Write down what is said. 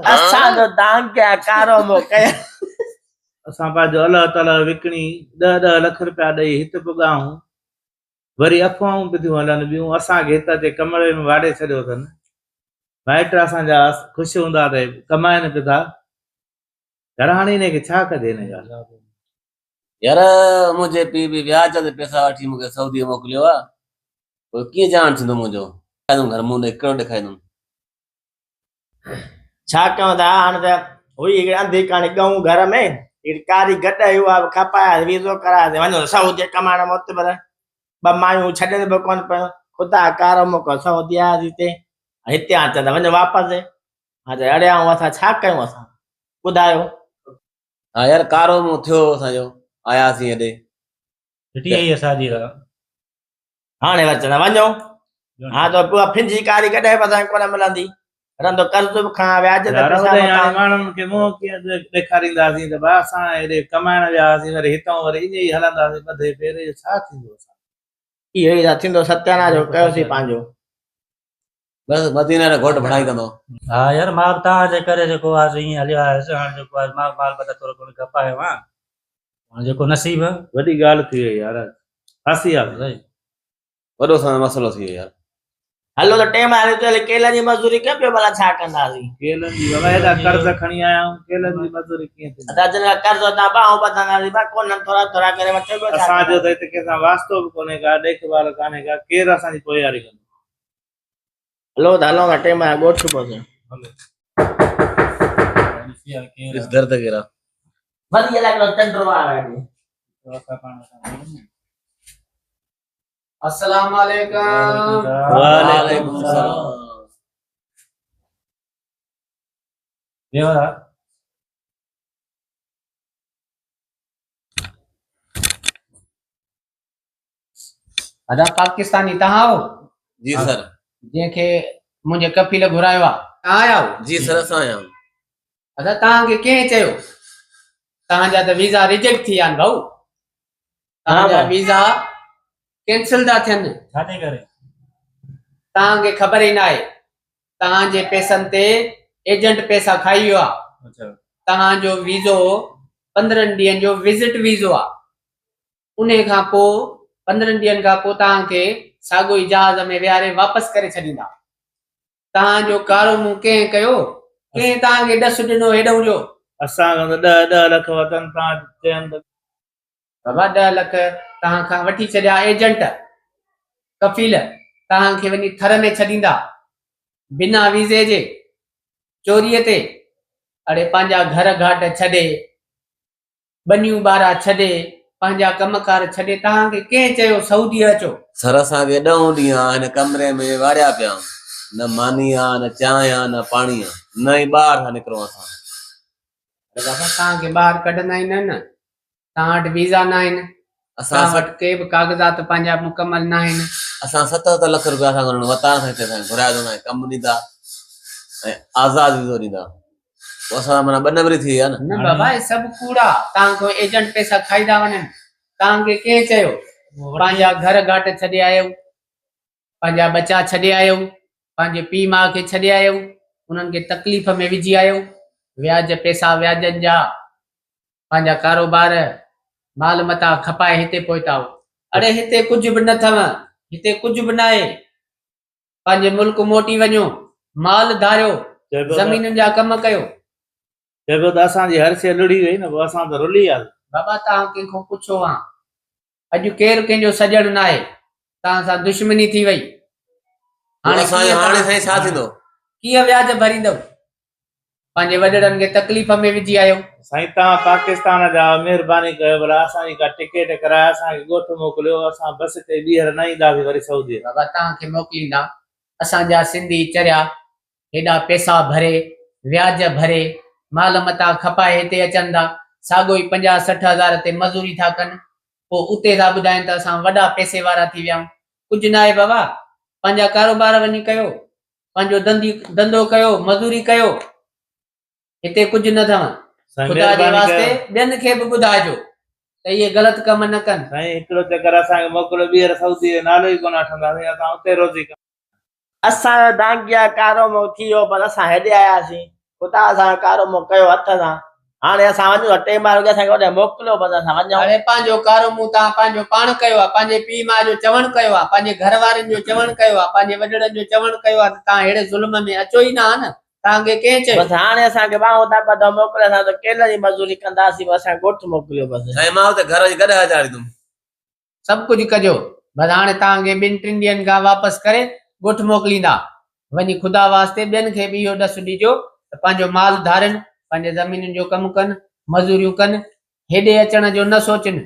اسان جو دانگيا ڪارو مون ڪيو. اسان پنهنجو الله تعاليٰ وڪڻي ڏهه ڏهه لک رپيا ڏئي هت پڳا آهون. وري افواهون به ٿيون هلن ٻيون اسان کي هت اچي ڪمري ۾ واڙي ڇڏيو اٿن. مائٽ اسان جا خوش هوندا ته ڪمائن به ٿا. يار هاڻي انهي کي ڇا ڪجي انهي ڳالهه جو. يار منهنجي پيء به وياج تي پئسا وٺي مون کي سعوديء موڪليو آ پوء ڪيئن جاڻ ٿيندو منهنجو. ڏيکائيندم گهر منهن ڏي ڪهڙو ڏيکائيندم. ڇا ڪيون ٿا هاڻ ته هئي هڪڙي انڌي ڪاڻي ڳئون گهر ۾ هڪڙي ڪاري گڏ هئي اها به کپاياسين ويزو ڪراياسين وڃو سعوديء ڪمائڻ معتبر ٻه مايون ڇڏين به ڪونه پيون خدا ڪارو موڪل سعودي آياسين هتي هتي هاڻ چون ٿا وڃو واپس ها ته اڙي آئون اسان ڇا ڪيون اسان ٻڌايو. ها يار ڪارو منهن ٿيو اسان جو آياسين هيڏي. ڦٽي آئي اسان جي را. هاڻي وري چوندا وڃو ها ته اها ڦنجي ڪاري ڪڏهن به اسان کي ڪونه ملندي رندو قرض به کان وياج تي يار پئسا هاڻي وٺان. ماڻهن کي منهن ڪيئن ڏيکارينداسين ته ڀاء اسان هيڏي ڪمائڻ ويا هئاسين وري هتان وري ائين ئي هلنداسين ٻڌي پير اهو ڇا ٿيندو اسان اهو ئي ته ٿيندو ستياناس جو ڪيوسين پنهنجو. بس مدينه جو گهوٽ ڀڙائي ڪندو. ها يار مان به توهان جي ڪري جيڪو آهي سو ائين هليو آيس هاڻي جيڪو آهي مان به مال متاع ٿورو گهڻو کپايو آهي هاڻي جيڪو نصيب. وڏي ڳالهه ٿي وئي يار ڦاسي وياسين. وڏو اسان جو مسئلو ٿي ويو يار. هلو ته ٽيم هلي ٿو هلي ڪيلن جي مزوري ڪيون پيو ڀلا ڇا ڪنداسين. ڪيلن جي بابا ايڏا قرض کڻي آيا آهيون ڪيلن جي مزوري ڪيئن ٿيندي. ادا جن کان قرض اتان ٻانهون ٻڌنداسين ڀا ڪونهن ٿورا ٿورا ڪري وٺي ٻيو ڇا اسان جو ته ڪنداسين. هتي ڪنهن سان واسطو به ڪونهي ڪا ڏيک ڀال ڪانهي ڪا ڪير اسان جي پوئواري ڪندو. هلو ته هلون ٿا ٽيم آهي ڳوٺ پهچون. ڏس در ته ڪير آ. وري الائي ڪهڙو چنڊ آيو آهي. السلام عليڪم. وعليڪم السلام. ويو ادا پاڪستاني تهان آهو؟ جي سر. جنهن کي منهنجي ڪفيل گهرايو آ تهان آيا آهو؟ جي سر اسان آيا آهيون. ادا تهان کي ڪنهن چيو تهان جا ته ويزا ريجيڪٽ ٿي ويا آهن ڀائو تهان جا ويزا ڪينسل ٿا ٿين. ڇا جي ڪري؟ تهان کي خبر ئي ناهي تهان جي پيسن تي ايجنٽ پيسا کائي ويو آ. تهان جو ويزو 15 ڏينهن جو وزٽ ويزو آ. انهي کان پوء 15 ڏينهن کان پوء توهان کي ساڳيو ئي جهاز ۾ ويهاري واپس ڪري ڇڏيندا. توهان جو ڪارو منهن ڪنهن ڪيو؟ ڪنهن توهان کي ڏس ڏنو هيڏهون جو؟ اسان کان ته ڏهه ڏهه لک وتن توهان چين ته. بابا ڏهه لک توهان کان وٺي ڇڏيا ايجنٽ، ڪفيل، توهان کي وڃي ٿر ۾ ڇڏيندا بنا ويزي جي، چوريء تي، اڙي پنهنجا گهر گهاٽ ڇڏي ٻنيون ٻارا ڇڏي، پنهنجا ڪم ڪار ڇڏي توهان کي ڪنهن چيو سعوديء اچو؟ سر اسان کي ڏهون ڏينهن آ هن ڪمري ۾ واڙيا پيا آهيون، نه ماني آ، نه چانهه آ، نه پاڻي آ، نه ئي ٻاهر ٿا نڪرون اسان. اڙي بابا توهان کي ٻاهر ڪڍندا ئي نه نه، توهان وٽ ويزا ناهن، توهان وٽ ڪي به ڪاغذات پنهنجا مڪمل ناهن. اسان ست ست لک رپيا اسان کان وتان اسان کي اسان کي گهرايو اٿن ۽ ڪم ڏيندا ۽ آزاد ويزو ڏيندا. پوء اسان معنيٰ ٻه نمبري ٿي وئي آ نه. نه بابا اهي سڀ ڪوڙ آ، توهان کان ايجنٽ پئسا کائي ٿا وڃن، توهان کي ڪنهن چيو؟ پنهنجا گهر گهاٽ ڇڏي آيو، پنهنجا ٻچا ڇڏي آيو، پنهنجي پيء ماء کي ڇڏي آيو، انهن کي تڪليف ۾ وجهي آيو، وياج پئسا وياجن جا، پنهنجا ڪاروبار، مال متاع کپائي هتي پهتا آهيو. اڙي هتي ڪجهه به نه اٿو، هتي ڪجهه به ناهي. پنهنجي ملڪ موٽي وڃو، مال ڌاريو، زمينن جا ڪم ڪيو. چئبو ته اسان جي هر شيء لڙهي وئي نه پوء اسان ته رلي وياسين. بابا توهان ڪنهن کان پڇو ها، اڄ ڪير ڪنهن جو سڄڻ ناهي، توهان سان دشمني ٿي وئي. هاڻي هاڻي سائين ڇا ٿيندو؟ ڪيئن وياج ڀريندؤ؟ پنهنجي وڏڙن کي تڪليف ۾ وجهي آيو. سائين توهان پاڪستان جا آهيو مهرباني ڪيو ڀلا اسان جي ڪا ٽڪيٽ ڪرائي اسان کي ڳوٺ موڪليو اسان بس ڪئي ٻيهر نه اينداسين وري سعودي. بابا توهان کي موڪليندا اسان جا سنڌي چريا هيڏا پيسا ڀري وياج ڀري مال متاع کپائي هتي اچن ٿا ساڳو ئي 50 60 هزار تي مزوري ٿا ڪن پوء اتي ٿا ٻڌائين ته اسان وڏا پيسي وارا ٿي ويا آهيون ڪجهه ناهي بابا پنهنجا ڪاروبار وڃي ڪيو پنهنجو ڌنڌي ڌنڌو ڪيو مزوري ڪيو هتي ڪجهه نه اٿو خدا جي واسطي ٻين کي به ٻڌائجو ته اهي غلط ڪم نه ڪن. سائين هڪڙو چڪر اسان کي موڪليو ٻيهر سعودي جو نالو ئي ڪونه وٺنداسين اسان اتي روزي ڪنداسين. اسان جو دانگيا ڪارو منهن ٿي ويو پر اسان هيڏي آياسين. خدا اسان جو ڪارو منهن ڪيو هٿ سان. هاڻي اسان وڃون ٿا ٽي مهينا رڳي اسان کي هوڏانهن موڪليو بس اسان وڃون. هاڻي پنهنجو ڪارو منهن توهان پنهنجو پاڻ ڪيو آهي، پنهنجي پيء ماء جو چوڻ ڪيو آهي، پنهنجي گهر وارن جو چوڻ ڪيو آهي، پنهنجي وڏڙن جو چوڻ ڪيو آهي ته توهان ههڙي ظلم ۾ اچو ئي نه ها نه، توهان کي ڪنهن چيو؟ بس هاڻي اسان کي ٻانهون ٿا ٻڌو موڪليو اسان ته ڪيلن جي مزوري ڪنداسين بس اسان کي ڳوٺ موڪليو بس. سائين مان اتي گهر وڃي گڏهه چاڙهيندم. سڀ ڪجهه ڪجو، بس هاڻي توهان کي ٻن ٽن ڏينهن کان واپس ڪري ڳوٺ موڪليندا. وڃي خدا واسطي ٻين کي به اهو ڏس ڏجو ته پنهنجو مال ڌارين، پنهنجي زمينن جو ڪم ڪن، مزوريون ڪن، هيڏي اچڻ جو نه سوچن.